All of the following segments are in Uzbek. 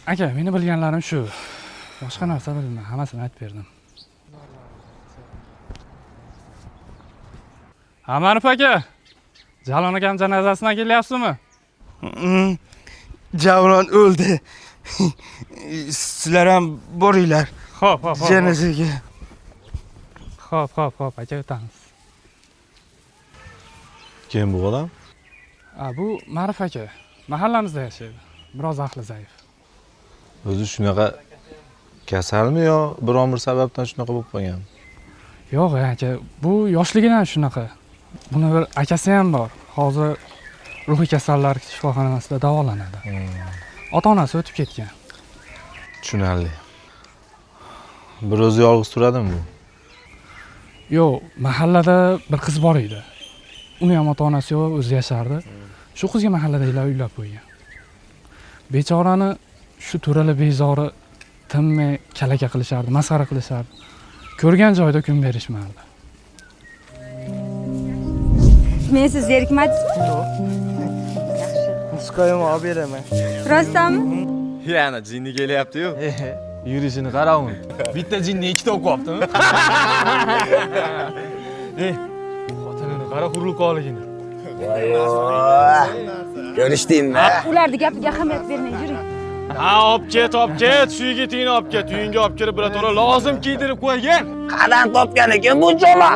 Aka, meni bilganlarim shu. Boshqa narsa bilmayman, hammasini aytib berdim. Ha, Ma'ruf aka. Jalon akam janozasidan kelyapsizmi? Javlon o'ldi. Sizlar ham boringlar Xo'p, xo'p, xo'p. janozaga. Xo'p, xo'p, xo'p, aka o'tamiz. Kim bu odam? A, bu Ma'ruf aka. Mahallamizda yashaydi. Biroz aqli zaif. O'zi shunaqa kasalmi yo biron bir sababdan shunaqa bo'lib qolgan? Yo'q, aka, bu yoshligidan shunaqa. Buni bir akasi ham bor. Hozir ruhiy kasallar shifoxonasida davolanadi. Ota-onasi o'tib ketgan. Tushunarli. Bir o'zi yolg'iz turadimi bu? Yo'q, mahallada bir qiz bor edi. Uni ham ota-onasi yo'q, o'zi yashardi. Shu qizga mahalladagilar uylab qo'ygan. Bechorani shu to'rala bezori tinmay kalaka qilishardi, masxara qilishardi. Ko'rgan joyda kun berishmardi. Men siz zerikmadingizmi? Nusqayim olib beraman. Rostdanmi? Yana jinni kelyapti-yu. Yurishini qara uni. Bitta jinni ikkita o'qiyaptimi? Ey, xotinini qara hurluqoligini. Ko'rishdingmi? Ularni gapiga ahamiyat bermang, yuring. Ha, olib ket, olib ket, shu yigitingni olib ket, uyingga olib kirib birato'la lozim kiydirib qo'ygan. Qadam topgan ekan bu cho'loq.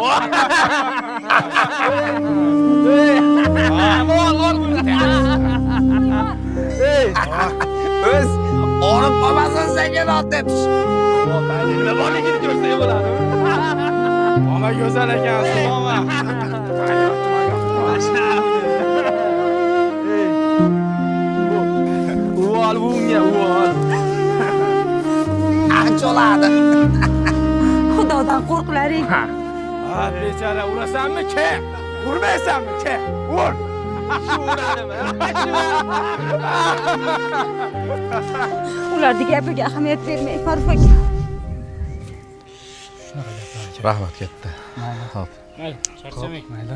O'z olib qolmasin senga deb. Nima borligini ko'rsa bo'ladi. Oma go'zal ekansiz, oma. Uvol bunga, uvol. Choladi. Xudodan qo'rqlaring. Ha, bechara urasanmi, ke? Urmaysanmi, ke? Ur. Shu uradimi? Ularni gapiga ahamiyat bermang, Ma'ruf aka. Shunaqa gaplar aka. Rahmat katta. Xo'p. Mayli, charchamang. Mayli.